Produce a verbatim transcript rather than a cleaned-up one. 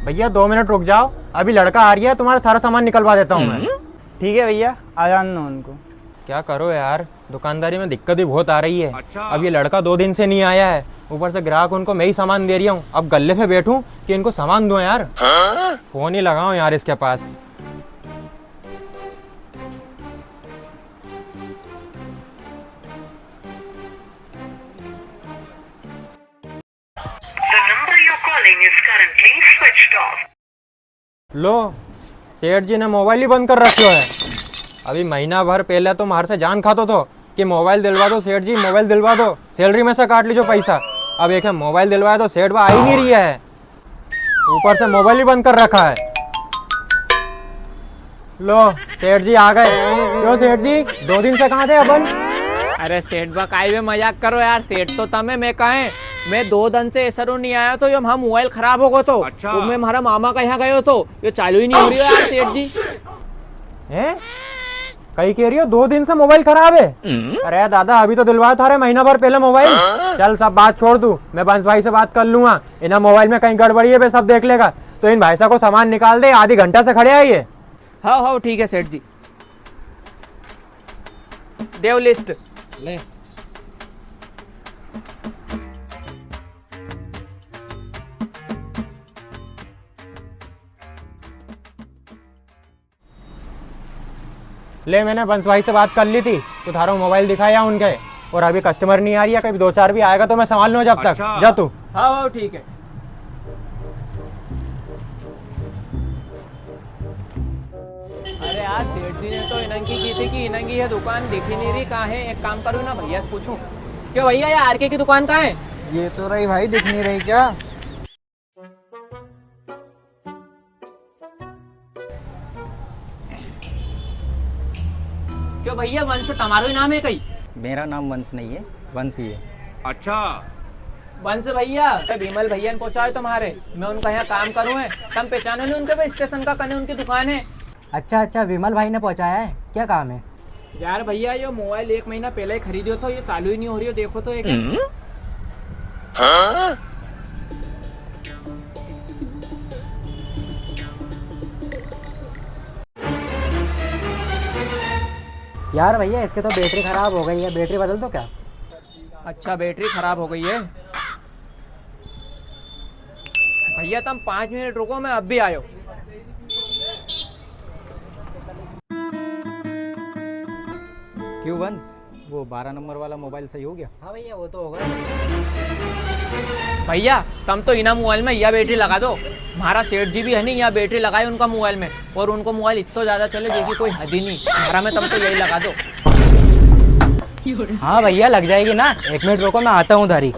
भैया, दो मिनट रुक जाओ, अभी लड़का आ रही है, तुम्हारा सारा सामान निकलवा देता हूँ मैं। ठीक है भैया, आ जाने दो उनको। क्या करो यार, दुकानदारी में दिक्कत भी बहुत आ रही है। अच्छा। अब ये लड़का दो दिन से नहीं आया है, ऊपर से ग्राहक उनको मैं ही सामान दे रही हूँ। अब गल्ले पे बैठूं कि इनको सामान दूं यार? हाँ? फोन ही लगाऊं यार इसके पास। The number you're calling is currently switched off. लो, सेठ जी ने मोबाइल ही बंद कर रखो है। अभी महीना भर पहले तो मार से जान खातो थो कि मोबाइल दिलवा दो सेठ जी, मोबाइल दिलवा दो, सैलरी में से काट लीजो पैसा। अब एक है मोबाइल दिलवाया तो सेठ बा आ ही नहीं रही है, ऊपर से मोबाइल ही बंद कर रखा है। लो, सेठ जी आ गए। क्यों सेठ जी, दो दिन से कहाँ थे अपन? अरे सेठ बा, काई वे मजाक करो यार, सेठ तो तमे, मैं कां है, मैं दो दिन से ऐसा रो नहीं आया तो यो म्हारा मोबाइल खराब हो गो तो। अच्छा। वो मैं म्हारा मामा का यहाँ गयो तो, यो चालू ही नहीं हो रही हो यार सेठ जी। हैं? कई कह रही हो, दो दिन से मोबाइल खराब है? अरे दादा, अभी तो दिलवाया था रे महीना भर पहले मोबाइल। चल, सब बात छोड़ तू, मैं बंस भाई से बात कर लूंगा। इना मोबाइल में कई गड़बड़ी है, वे सब देख लेगा। तो इन भाई साहब को सामान निकाल दे, आधी घंटा से खड़े आइए। हाँ, हाँ, ठीक है सेठ जी। देव लिस्ट। ले। ले, मैंने बंस भाई से बात कर ली थी, तो थारो मोबाइल दिखाया उनके, और अभी कस्टमर नहीं आ रही है, कभी दो चार भी आएगा तो मैं संभाल लूँ जब तक। अच्छा। जा तू। हाँ, हाँ, ठीक है। अरे यार, सेठ जी ने तो इनंगी की थी कि इनंगी ये दुकान दिखी नहीं रही, कहाँ है? एक काम करूँ ना, भैया से पूछूं। क्यों भैया, ये आरके की दुकान कहाँ है? ये तो रही भाई, दिख नहीं रही क्या? क्यों भैया, वंश तमारो ही नाम है कई? मेरा नाम वंश नहीं है, वंश ही है। अच्छा। वंश भैया, विमल भैया ने पहुंचाए तुम्हारे, मैं उनका यहाँ काम करूँ है, तम पहचानो नहीं उनके, पे स्टेशन का कने उनकी दुकान है। अच्छा, अच्छा, विमल भाई ने पहुंचाया है, क्या काम है? यार भैया, यो मोबाइल एक महीना पहले ही खरीद्यो थो, ये चालू ही नहीं हो रही हो, देखो तो एक। हम्म? हाँ? यार भैया, इसके तो बैटरी खराब हो गई है, बैटरी बदल दो क्या? अच्छा, बैटरी खराब हो गई है। भैया, तम पाँच मिनट रुको, मैं अब भी आयो। क्यों वंश, वो बारह नंबर वाला मोबाइल सही हो गया? हाँ भैया, वो तो हो गया। भैया, तम तो इना मोबाइल में या बैटरी लगा दो। म्हारा सेठ जी भी है नी, या बैटरी लगाए उनका मोबाइल में, और उनको मोबाइल इतना ज्यादा चले, जेकी कोई हद ही नहीं। म्हारा में तम तो यही लगा दो। हाँ भैया, लग जाएगी ना, एक मिनट रुको, मैं आता हूँ उधारी।